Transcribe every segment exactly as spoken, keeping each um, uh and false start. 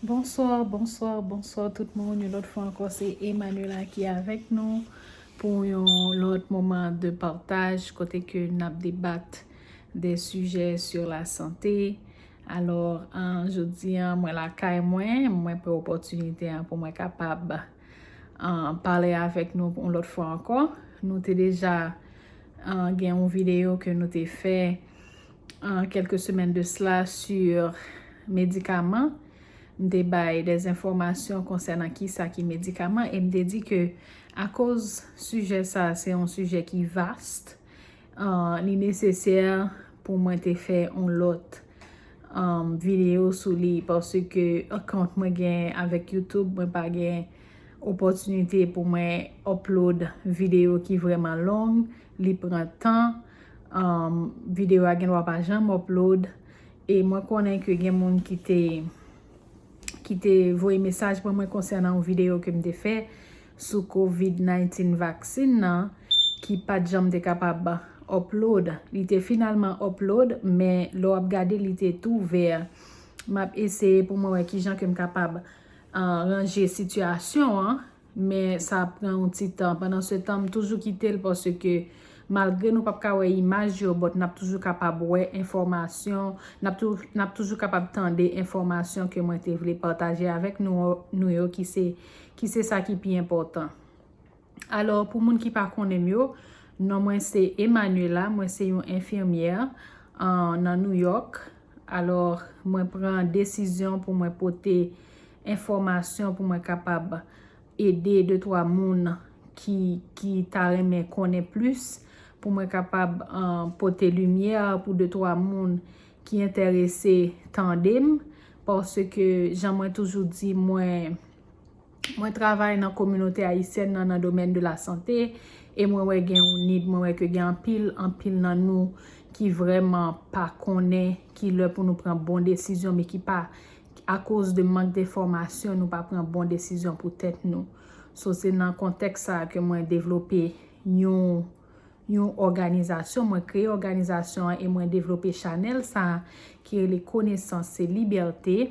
Bonswa, bonswa, bonswa tout moun. Yon lòt fwa ankò, se Emmanuela ki avèk nou pou yon lòt moman de pataj kote ke n ap debat de sijè sur la santé. Alò, an, jodi an, mwen lakay mwen, mwen pran opòtinite an pou mwen kapab an, pale avèk nou yon lòt fwa ankò. Nou te deja an, gen yon videyo ke nou te fè an, kèlke semèn de sla sur medikaman. M te bay de enfòmasyon konsènan kisa ki medikaman e m te di ke akoz sijè sa se yon sijè ki vast, an, li nesesè pou mwen te fè yon lòt an, videyo sou li paske kont mwen gen avèk YouTube, mwen pa gen opòtinite pou mwen upload videyo ki vrèman long, li pran tan. An, videyo a gen dwa pa janm upload. E mwen konnen ke gen moun ki te ki te voye mesaj ban mwen konsènan yon videyo ke m te fè sou covid nineteen vaksin nan ki pa t janm te kapab upload. Li te finalman upload, men lè w ap gade li te tou ouvè. M ap eseye pou mwen wè kijan ke m kapab an, ranje sitiyasyon an, men sa ap pran yon ti tan. Pandan se tan, m toujou kite l paske malgre nou p ap ka wè imaj yo, but n ap toujou kapab wè enfòmasyon, n ap tou, n ap toujou kapab tande enfòmasyon ke mwen te vle pataje avèk nou, nou yo ki se, ki se sa ki pi enpòtan. Alò, pou moun ki pa konnen m yo, non mwen se Emmanuela, mwen se yon enfimyè an, nan New York. Alò, mwen pran desizyon pou mwen pote enfòmasyon pou mwen kapab ede de twa moun ki, ki ta renmen konnen plis, pou mwen kapab an, pote limyè pou de twa moun ki enterese tande m, paske jan mwen toujou di, mwen, mwen travay nan kominote ayisyèn nan, nan domèn de la sante, e mwen wè gen yon need, mwen wè ke gen anpil, anpil nan nou ki vrèman pa konnen ki lè pou nou pran bon desizyon, men ki pa, akoz de mank de fòmasyon, nou pa pran bon desizyon pou tèt nou. So, se nan kontèks sa a ke mwen devlope yon, yon òganizasyon, mwen kreye òganizasyon an e mwen devlope chanèl sa a ki rele Konesans se Libète,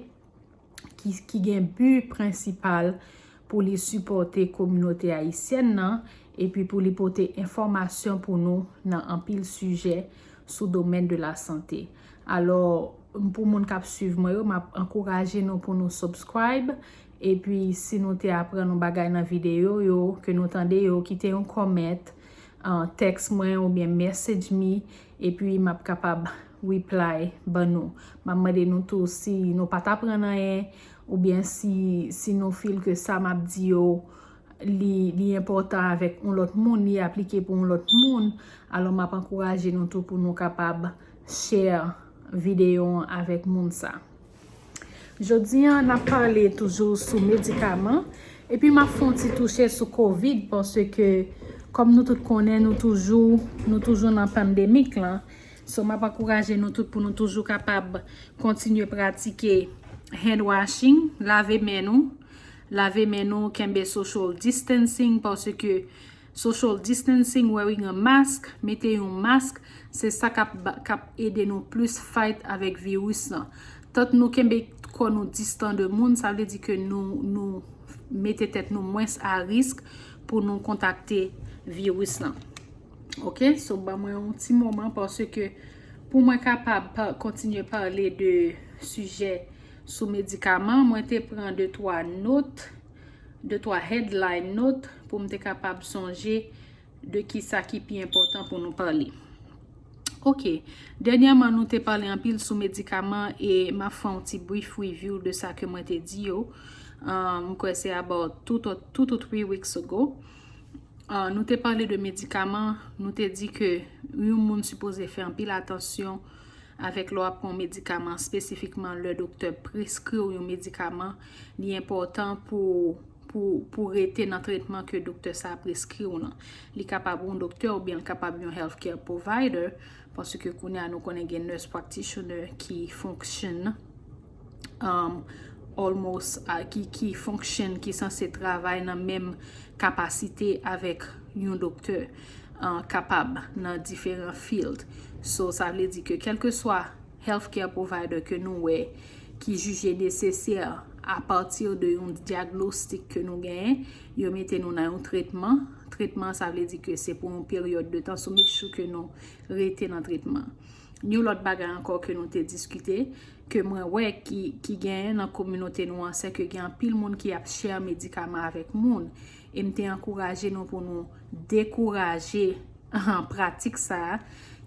ki, ki gen bi prensipal pou li sipòte kominote ayisyèn nan, epi pou li pote enfòmasyon pou nou nan anpil sijè sou domèn de la sante. Alò, pou moun k ap swiv mwen yo, m ap ankouraje nou pou nou subscribe, epi si nou te aprann yon bagay nan videyo yo, ke nou tande yo, kite yon comment, an, text mwen oubyen message me, epi m ap kapab reply ban nou. M ap mande nou tou si nou pa t aprann anyen, oubyen si, si nou feel ke sa m ap di yo, li, li enpòtan avèk yon lòt moun, li aplike pou yon lòt moun, alò m ap ankouraje nou tou pou nou kapab share videyo an avèk moun sa. Jodi an, n ap pale toujou sou medikaman, epi m ap fè yon ti touche sou covid, paske, kòm nou tout konnen, nou toujou, nou toujou nan pandemik lan. So, m ap ankouraje nou tout pou nou toujou kapab kontinye pratike hand washing, lave men nou, lave men nou, kenbe social distancing, paske social distancing, wearing a mask, mete yon mask, se sa k ap ba, k ap ede nou plis fight avèk viris lan. Tant nou kenbe kò nou distan de moun, sa vle di ke nou, nou mete tèt nou mwens a risk pou nou kontakte viris lan. Ok, so ban mwen yon ti moman paske pou mwen kapab pa, kontinye pale de sijè sou medikaman, mwen te pran de twa not, de twa headline not pou m te kapab sonje de kisa ki pi enpòtan pou nou pale. Ok, dènyèman nou te pale anpil sou medikaman e m ap fè yon ti brief review de sa ke mwen te di yo. Um, m kwè se about two to, two to three weeks ago. Ah, nou te pale de medikaman, nou te di ke yon moun sipoze fè anpil atansyon avèk lè w ap pran yon medikaman, espesifikman lè doktè preskri w yon medikaman, li enpòtan pou, pou, pou rete nan tretman ke doktè sa a preskri w lan. Li kapab yon doktè oubyen li kapab yon healthcare provider, paske kounye a nou konnen gen nurse practitioner ki function um, almost, uh, ki, ki function, ki sanse travay nan menm kapasite avèk yon doktè, uh, kapab nan diferan field. So, sa vle di ke kèlkeswa healthcare provider ke nou wè ki jije nesesè apati de yon dyagnostik ke nou genyen, yo mete nou nan yon tretman. Tretman, sa vle di ke se pou yon peryòd de tan, so make sure ke nou rete nan tretman. Yon lòt bagay ankò ke nou te diskite, ke mwen wè ki, ki genyen nan kominote nou an, se ke gen anpil moun ki ap share medikaman avèk moun. E m te ankouraje nou pou nou dekouraje pratik sa a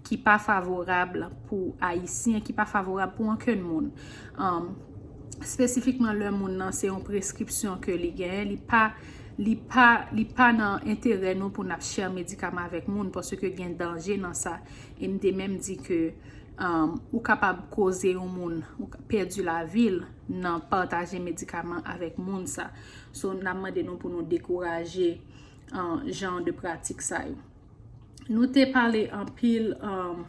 ki pa favorab pou Ayisyen, ki pa favorab pou ankenn moun. Um, espesifikman lè moun nan se yon preskripsyon ke li genyen, li pa li pa li pa nan enterè nou pou n ap share medikaman avèk moun, paske gen danje nan sa. E m te menm di ke um, ou kapab koze yon moun ou ka- pèdi lavi l nan pataje medikaman avèk moun sa. So n ap mande nou pou nou dekouraje um, jan de pratik sa yo. Nou te pale anpil um,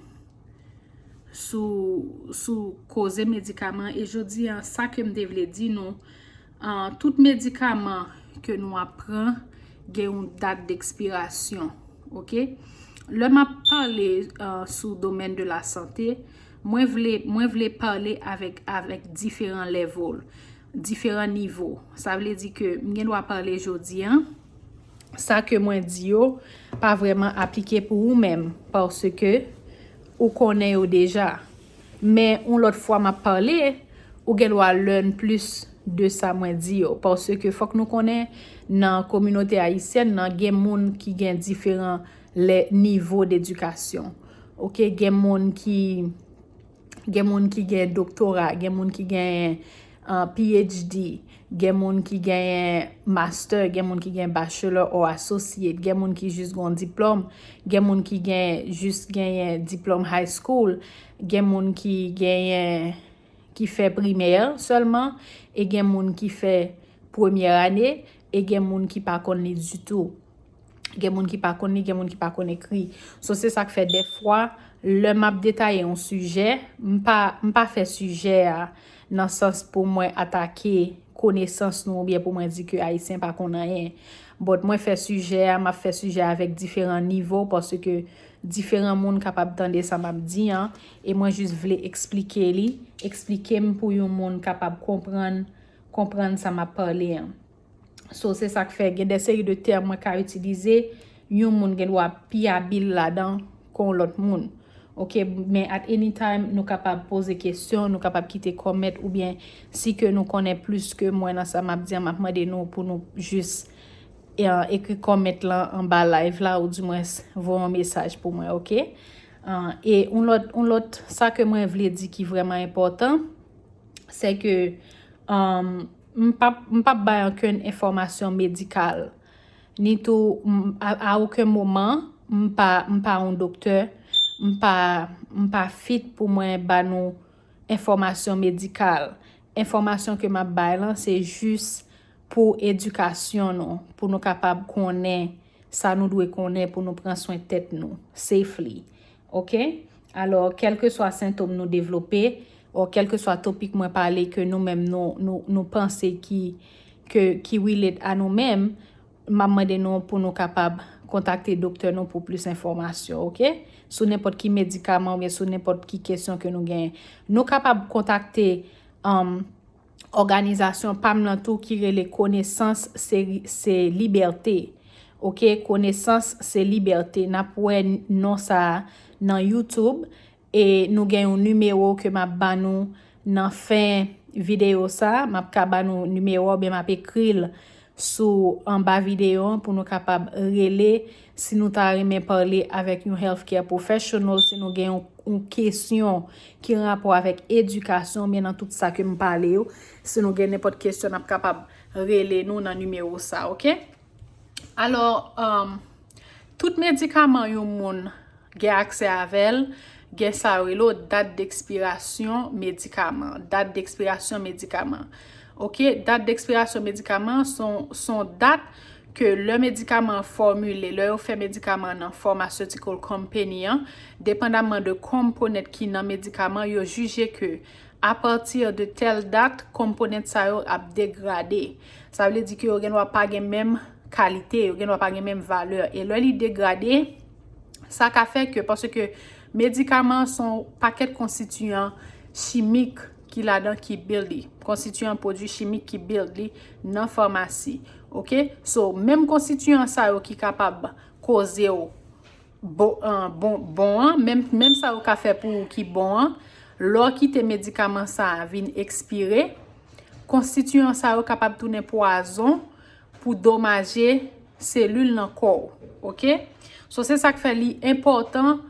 sou, sou koze medikaman e jodi an, sa ke m te vle di nou, uh, tout medikaman ke nou ap pran gen yon dat dekspirasyon, ok? Lè m ap pale uh, sou domèn de la sante, mwen vle, mwen vle pale avèk, avèk diferan level, diferan nivo. Sa vle di ke m gen dwa pale jodi an, sa ke mwen di yo pa vrèman aplike pou ou menm, paske ou konnen yo deja. Men yon lòt fwa m ap pale, ou gen dwa learn plis de sa mwen di yo. Paske fòk nou konnen nan kominote ayisyèn nan, gen moun ki gen diferan lè nivo dedikasyon. Ok, gen moun ki gen moun ki gen doktora, gen moun ki gen uh, P H D, gen moun ki gen master, gen moun ki gen bachelor or associate, gen moun ki jis gen diplòm, gen moun ki gen jis genyen diplòm high school, gen moun ki genyen ki fè primè sèlman, e gen moun ki fè premyè ane, e gen moun ki pa konn li ditou. Gen moun ki pa konn li, gen moun ki pa konn ekri. So se sa k fè dèfwa lè m ap detaye yon sijè, m pa m pa fè sijè a nan sans pou mwen atake konesans nou oubyen pou mwen di ke ayisyen pa konn anyen. But mwen fè sijè a, m ap fè sijè a avèk diferan nivo paske diferan moun kapab tande sa m ap di an e mwen jis vle eksplike li, eksplike m pou yon moun kapab konprann konprann sa m ap pale an. So se sa k fè gen de seri de tèm mwen ka itilize, yon moun gen dwa pi abil ladan kon lòt moun. Ok, men at any time nou kapab poze kesyon, nou kapab kite comment oubyen si ke nou konnen plis ke mwen nan sa m ap di an, m ap mande nou pou nou jis e, ekri comment lan anba live la ou dimwens voye yon mesaj pou mwen, ok? E yon lòt, yon lòt sa ke mwen vle di ki vrèman enpòtan, se ke um, m p ap m p ap bay ankenn enfòmasyon medikal. Ni tou, m- a, a okenn moman, m pa m pa yon doktè, m pa m pa fit pou mwen ba nou enfòmasyon medikal. Enfòmasyon ke m ap bay lan, se jis pou edikasyon nou, pou nou kapab konnen sa nou dwe konnen pou nou pran swen tèt nou safely. Ok? Alò, kèlkeswa sentòm nou devlope, o kèlkeswa topik mwen pale ke nou menm nou, nou, nou panse ki, ke, ki relate a nou menm, m ap mande nou pou nou kapab kontakte doktè nou pou plis enfòmasyon, ok? Sou nenpòt ki medikaman oubyen sou nenpòt ki kesyon ke nou genyen. Nou kapab kontakte um, òganizasyon pa m lan tou ki rele Konesans se, se Libète. Ok, Konesans se Libète. N ap wè non sa a nan YouTube. E nou gen yon nimewo ke m ap ba nou nan fen videyo sa a. M ap ka ba nou nimewo a oubyen m ap ekri l sou anba videyo an pou nou kapab rele si nou ta renmen pale avèk yon healthcare professional, si nou gen yon, yon kesyon ki rapò avèk edikasyon, men nan tout sa ke m pale yo, si nou gen nenpòt kesyon, n ap kapab rele nou nan nimewo sa, ok? Alò, um, tout medikaman yon moun gen aksè avè l, gen sa yo rele dat dekspirasyon medikaman. Dat dekspirasyon medikaman. Ok, dat dekspirasyon medikaman se yon dat ke lè medikaman an fòmile, lè yo fè medikaman an nan pharmaceutical company an, depandamman de component ki nan medikaman, yo jije ke apati de tèl dat, component sa yo ap degrade. Sa vle di ke yo gen dwa pa gen menm kalite, yo gen dwa pa gen menm valè. E lè li degrade, sa ka fè ke, paske medikaman se yon pakèt konstitiyan chimik ki ladan ki build li. Konstitiyan pwodui chimik ki build li nan famasi. Ok? So, menm konstitiyan sa yo ki kapab koze w bon, an, bon, bon an, menm, menm sa yo ka fè pou ou ki bon an, lè w kite medikaman sa a vin ekspire, konstitiyan sa yo kapab tounen pwazon pou domaje selil nan kò w. Ok? So, se sa k fè li enpòtan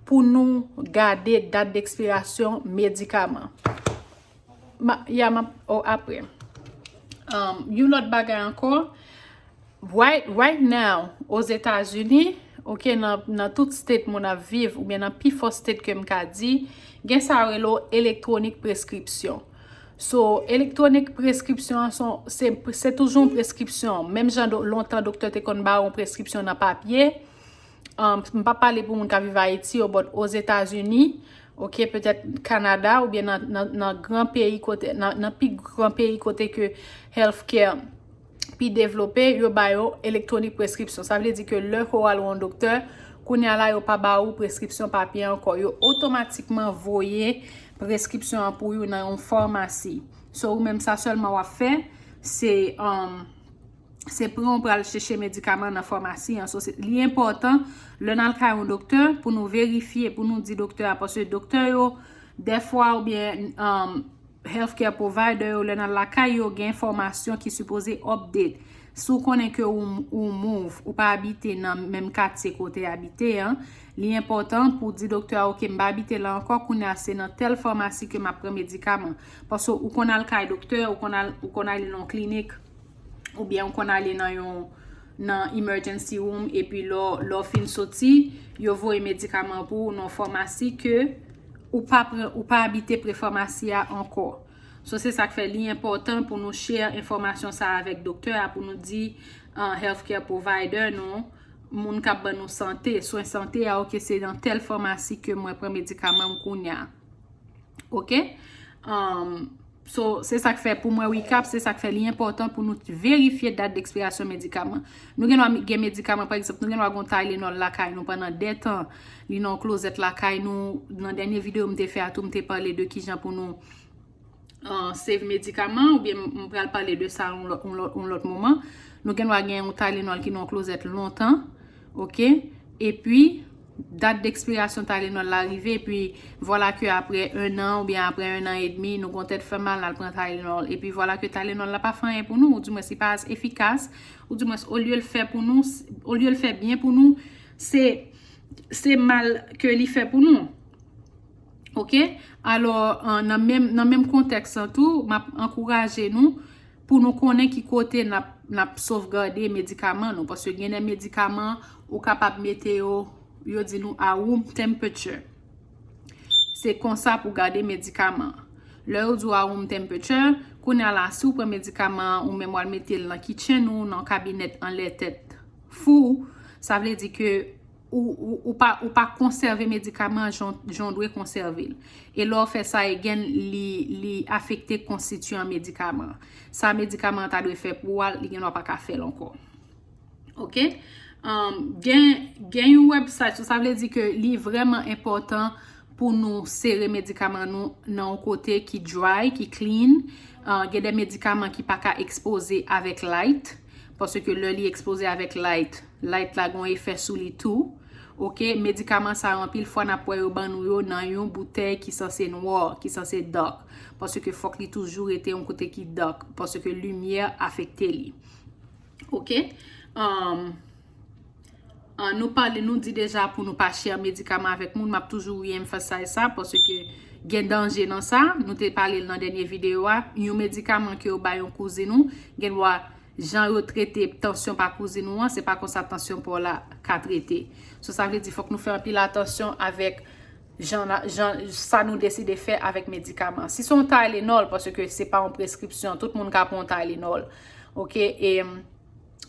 pou nou gade dat dekspirasyon medikaman. Ma, ya, ma, oh, apre. Um, yon lòt bagay ankò, right, right now, Ozetazini, ok, nan, nan tout state moun ap viv, oubyen nan pifò state ke m ka di, gen sa yo rele w electronic prescription. So, electronic prescription an, se, se toujou yon prescription. Menm jan do, lontan doktè te konn ba w yon prescription nan papye, um, m pa pale pou moun k ap viv Ayiti yo, but Ozetazini, ok, petèt Kanada, oubyen nan, nan, nan gran peyi kote, nan, nan pi gran peyi kote ke healthcare pi devlope, yo ba yo electronic prescription. Sa vle di ke lè ke w al wè yon doktè, kounye a la, yo pa ba ou preskripsyon papye ankò. Yo otomatikman voye preskripsyon an pou ou nan yon famasi. So, ou menm, sa sèlman w ap fè, se, um, se pran w pral chèche medikaman nan famasi an. So, se, li enpòtan, lè n al kay yon doktè, pou nou verifye, pou nou di doktè a, paske doktè yo, dèfwa, oubyen, um, healthcare provider yo, lè n al lakay yo, gen enfòmasyon ki sipoze update. Si w konnen ke ou, ou move, ou pa abite nan menm katye kote abite an, li enpòtan pou w di doktè a, "Ok, m pa abite la ankò, kounye a se nan tèl famasi ke m ap pran medikaman." Paske ou konn al kay doktè, ou konn al, ou konn ale nan yon klinik, oubyen ou konn ale nan yon, nan emergency room, epi lè w, lè w fin soti, yo voye medikaman pou ou nan famasi ke ou pa pran, ou pa abite pre famasi a ankò. So, se sa k fè li enpòtan pou nou share enfòmasyon sa a avèk doktè a, pou nou di, uh, healthcare provider nou, moun k ap ban nou sante, swen sante a, "Ok, se nan tèl famasi ke mwen pran medikaman m kounye a." Ok? Um, so, se sa k fè, pou mwen, recap, se sa k fè li enpòtan pou nou verifye dat dekspirasyon medikaman. Nou gen dwa gen medikaman, pa egzanp, nou gen dwa gen yon Tylenol lakay nou pandan de tan, li nan yon klozèt lakay nou. Nan dènye videyo m te fè a tou, m te pale de kijan pou nou, uh, save medikaman, oubyen m, m pral pale de sa yon lòt, yon lòt, yon lòt moman. Nou gen dwa gen yon Tylenol ki nan yon klozèt lontan, ok? Epi, dat dekspirasyon Tylenol la rive, epi vwala ke apre un an oubyen apre un an edmi, nou gon tèt fè mal, n al pran Tylenol. Epi vwala ke Tylenol la pa fè anyen pou nou, oudimwens li pa as efikas, oudimwens olye l fè pou nou, olye l fè byen pou nou, se, se mal ke li fè pou nou. Ok? Alò, an, nan menm, nan menm kontèks lan tou, m ap ankouraje nou pou nou konnen ki kote n ap, n ap sovgade medikaman nou. Paske gen de medikaman, ou kapab mete yo, yo di nou a room temperature. Se konsa pou gade medikaman. Lè yo di w a room temperature, kounye a la, si w pran medikaman an, ou menm w al mete l nan kitchen ou, nan kabinèt anlè tèt fou, sa vle di ke ou, ou, ou pa, ou pa konsève medikaman an jan, jan w dwe konsève l. E lè w fè sa, again, li, li afekte konstitiyan medikaman an. Sa medikaman an ta dwe fè pou ou a, li gen dwa pa ka fè l ankò. Ok? Um, gen, gen yon website, so sa vle di ke li vrèman enpòtan pou nou sere medikaman nou nan yon kote ki dry, ki clean. Uh, gen de medikaman ki pa ka ekspoze avèk light, paske lè li ekspoze avèk light, light la gon efè sou li tou. Ok, medikaman sa yo, anpil fwa n ap wè yo ban nou yo nan yon boutèy ki sanse nwa, ki sanse dark. Paske fòk li toujou rete yon kote ki dark, paske limyè afekte li. Ok? Um, an, nou pale, nou di deja pou nou pa share medikaman avèk moun, m ap toujou re-emphasize sa, paske gen danje nan sa, nou te pale l nan dènye videyo a, yon medikaman ke yo bay yon kouzin ou, gen dwa jan yo trete tansyon pa kouzin ou an, se pa konsa tansyon pa w la ka trete. So, sa vle di fòk nou fè anpil atansyon avèk jan, jan, sa nou deside fè avèk medikaman. Si se yon Tylenol, paske se pa yon preskripsyon, tout moun ka pran yon Tylenol. Ok? E,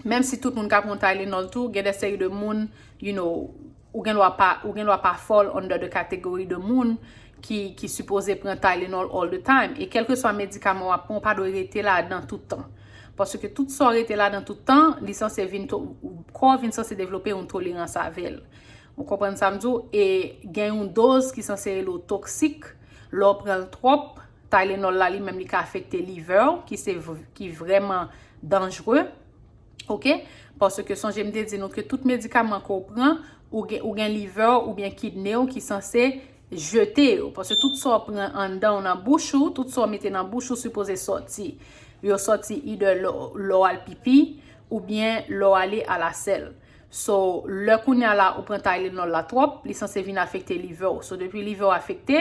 menm si tout moun ka pran yon Tylenol tou, gen de seri de moun, you know, ou gen dwa pa, ou gen dwa pa fall under the category de moun ki, ki sipoze pran Tylenol all the time. E kèlkeswa medikaman w ap pran, ou pa dwe rete ladan tout tan. Paske tout sa w rete ladan tout tan, li sanse vin to-, kò w vin sanse devlope yon tolerans avè l. Ou konprann sa m di w? E gen yon doz ki sanse rele w toksik. Lè w pran l twòp, Tylenol la li menm li ka afekte liver w, ki se v- ki vrèman danjre. Oke? Paske sonje m te di nou ke tout medikaman ke w pran, ou gen, ou gen liver w oubyen kidney w ki sanse jete yo. Paske tout sa w pran anndan w nan bouch ou, tout sa w mete nan bouch ou sipoze sòti. Yo sòti either lè w al pipi oubyen lè w ale alasèl. So, lè kounye a la ou pran Tylenol la twòp, li sanse vin afekte liver w. So, depi liver w afekte,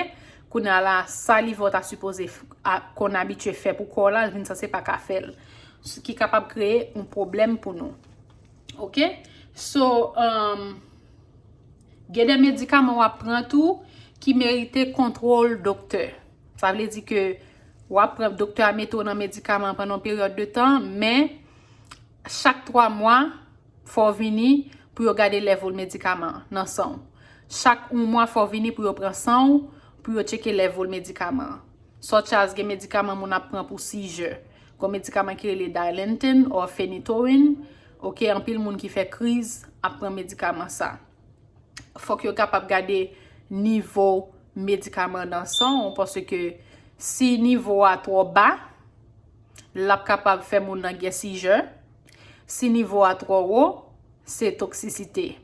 kounye a la sa liver w ta sipoze f- a- konn abitye fè pou kò w la, vin sanse pa ka fè l. Ki kapab kreye yon pwoblèm pou nou. Oke? So, um, gen de medikaman w ap pran tou ki merite kontwòl doktè. Sa vle di ke w ap pran, doktè a mete w nan medikaman pandan yon peryòd de tan, men chak twa mwa, fò w vini pou yo gade level medikaman an nan san w. Chak yon mwa, fò w vini pou yo pran san w, pou yo tcheke level medikaman an. Such as gen medikaman moun ap pran pou seizure. Gen medikaman ki rele Dilantin or Phenytoin. Oke, anpil moun ki fè kriz ap pran medikaman sa. Fòk yo kapab gade nivo medikaman nan san w, paske si nivo a twò ba, l ap kapab fè moun nan gen seizure. Si nivo a twò wo, se toksisite.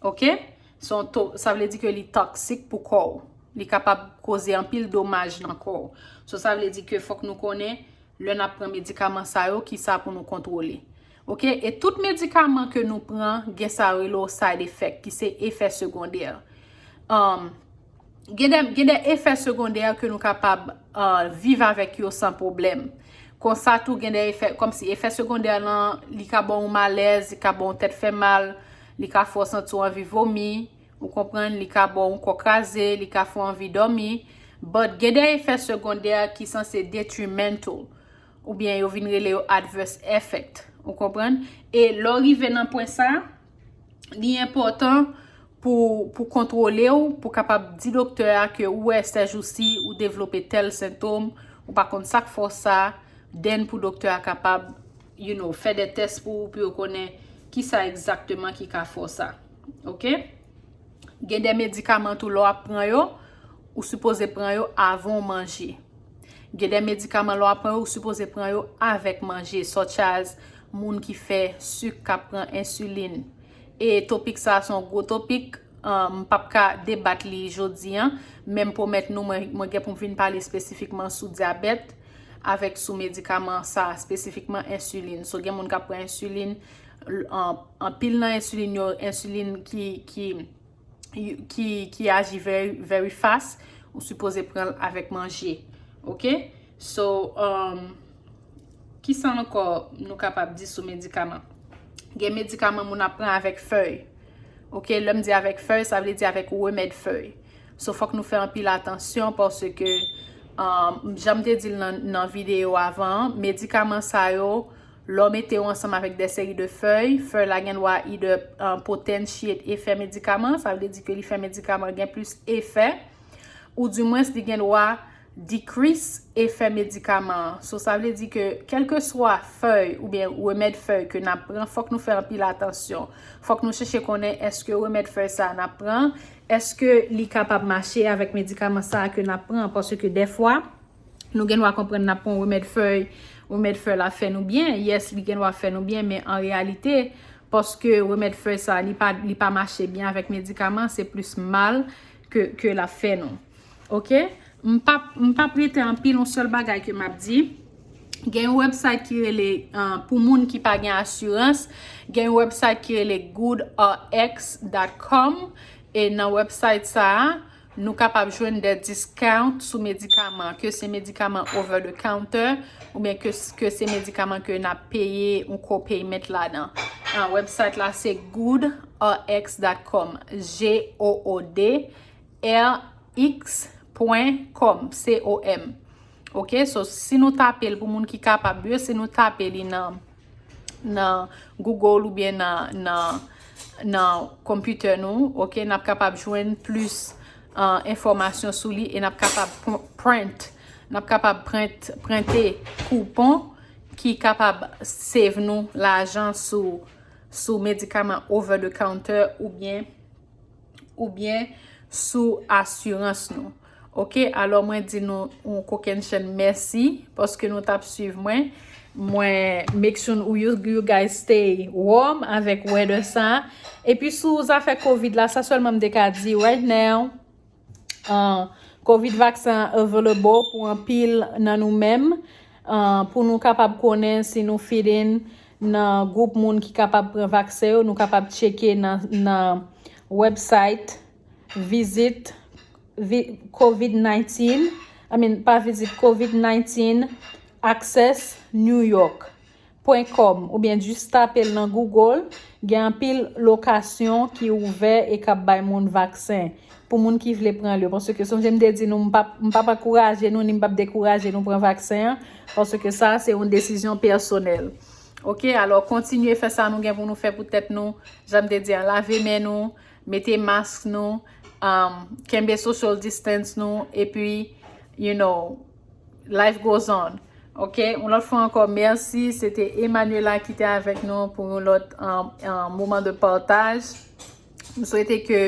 Oke? Se yon to- sa vle di ke li toksik pou kò w. Li kapab koze anpil domaj nan kò w. So, sa vle di ke fòk nou konnen lè n ap pran medikaman sa yo, ki sa pou nou kontwole. Oke? E tout medikaman ke nou pran, gen sa yo rele yo side effect, ki se efè segondè. Um, gen de, gen de efè segondè ke nou kapab uh, viv avèk yo san pwoblèm. Konsa tou, gen de efè, kòmsi efè segondè lan, li ka ba w malèz, li ka ba w tèt fè mal, li ka fè w santi w anvi vomi, ou konprann, li ka ba w kò kraze, li ka fè w anvi dòmi. But gen de efè segondè ki sanse detrimental, oubyen yo vin rele yo adverse effect, ou konprann? E lè w rive nan pwen sa, li enpòtan pou, pou kontwole w, pou kapab di doktè a ke ou wè sèjousi ou devlope tèl sentòm, ou pa konn sa k fè w sa, then pou doktè a kapab, you know, fè de tès pou ou, pou yo konnen kisa egzakteman ki ka fè w sa. Oke? Gen de medikaman tou lè w ap pran yo, ou sipoze pran yo avan w manje. Gen de medikaman lè w ap pran yo, ou sipoze pran yo avèk manje, such as moun ki fè sik, k ap pran ensilin. E topik sa a se yon gwo topik, um, m p ap ka debat li jodi a, men m pwomèt nou, mwen, mwen gen pou m vin pale espesifikman sou dyabèt avèk sou medikaman sa a, espesifikman ensilin. So, gen moun k ap pran ensilin, l- an- anpil nan ensilin yo, ensilin ki, ki, ki, ki aji very, very fast, ou sipoze pran l avèk manje. Oke? So, um, kisa ankò nou kapab di sou medikaman? Gen medikaman moun ap pran avèk fèy. Oke, lè m di avèk fèy, sa vle di avèk remèd fèy. So, fòk nou fè anpil atansyon paske, um, jan m te di l nan, nan videyo avan an, medikaman sa yo, lè w mete yo ansanm avèk de seri de fèy, fèy la gen dwa either, uh, potentiate efè medikaman, sa vle di ke li fè medikaman gen plis efè, oudimwens li gen dwa decrease efè medikaman an. So, sa vle di ke kèlkeswa fèy oubyen remèd fèy ke n ap pran, fòk nou fè anpil atansyon. Fòk nou chèche konnen èske remèd fèy sa a n ap pran, èske li kapab mache avèk medikaman sa a ke n ap pran, paske dèfwa, nou gen dwa konprann n ap pran remèd fèy, remèd fèy la fè nou byen, yes, li gen dwa fè nou byen, men an reyalite, paske remèd fèy sa a, li pa, li pa mache byen avèk medikaman, se plis mal ke, ke l ap fè nou. Oke? M p ap, m p ap rete anpil, yon sèl bagay ke m ap di, gen yon website ki rele, uh, pou moun ki pa gen asirans, gen yon website ki rele good R X dot com, e nan website sa a, nou kapab jwenn de discount sou medikaman, ke se medikaman over the counter, oubyen ke, ke se medikaman ke n ap peye yon co-payment ladan. Uh, website la se good R X dot com, G O O D R X pwen com, C O M. Oke, so si nou tape l pou moun ki kapab yo, si nou tape li nan, nan Google oubyen nan, nan, nan konpitè nou, oke, n ap kapab jwenn plis, uh, enfòmasyon sou li e n ap kapab pr- print, n ap kapab print, prente koupon ki kapab save nou lajan sou, sou medikaman over the counter oubyen oubyen sou asirans nou. Ok, alò mwen di nou yon kokennchenn mèsi paske nou t ap swiv mwen. Mwen make sure you, you guys stay warm avèk weather sa. Epi sou zafè covid la, sa sèlman m te ka di right now. Uh, covid vaksen available pou anpil nan nou menm. Uh, pou nou kapab konnen si nou fit in nan gwoup moun ki kapab pran vaksen yo, nou kapab tcheke nan, nan website visit vi- covid nineteen, I mean, pa visit covid nineteen access New York point com, oubyen jis tape l nan Google. Gen anpil lokasyon ki ouvè e k ap bay moun vaksen pou moun ki vle pran l yo. Paske sonje m te di nou, m p ap, m p ap ankouraje nou, ni m p ap dekouraje nou pran vaksen an, paske sa se yon desizyon pèsonèl. Ok, alò kontinye fè sa nou gen pou nou fè pou tèt nou. Jan m te di an, lave men nou, mete mask nou, um, kenbe social distance nou, epi, you know, life goes on. Ok, yon lòt fwa ankò, mèsi. Se te Emanuela ki te avèk nou pou yon lòt um, um, moman de pataj. M swete ke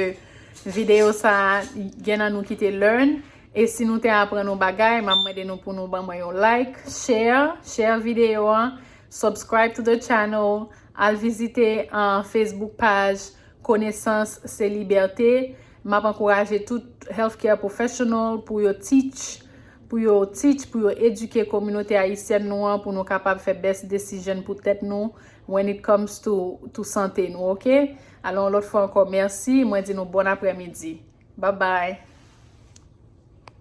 videyo sa a gen nan nou ki te learn. E si nou te aprann yon bagay, m ap mande nou pou nou ban mwen yon like, share, share videyo an, subscribe to the channel, al vizite uh, Facebook page Konesans se Libète. M ap ankouraje tout healthcare professional pou yo teach, pou yo teach, pou yo edike kominote ayisyèn nou an, pou nou kapab fè best decision pou tèt nou when it comes to, to sante nou, ok? Alò, yon lòt fwa ankò, mèsi. Mwen di nou bon aprèmidi. Bye bye.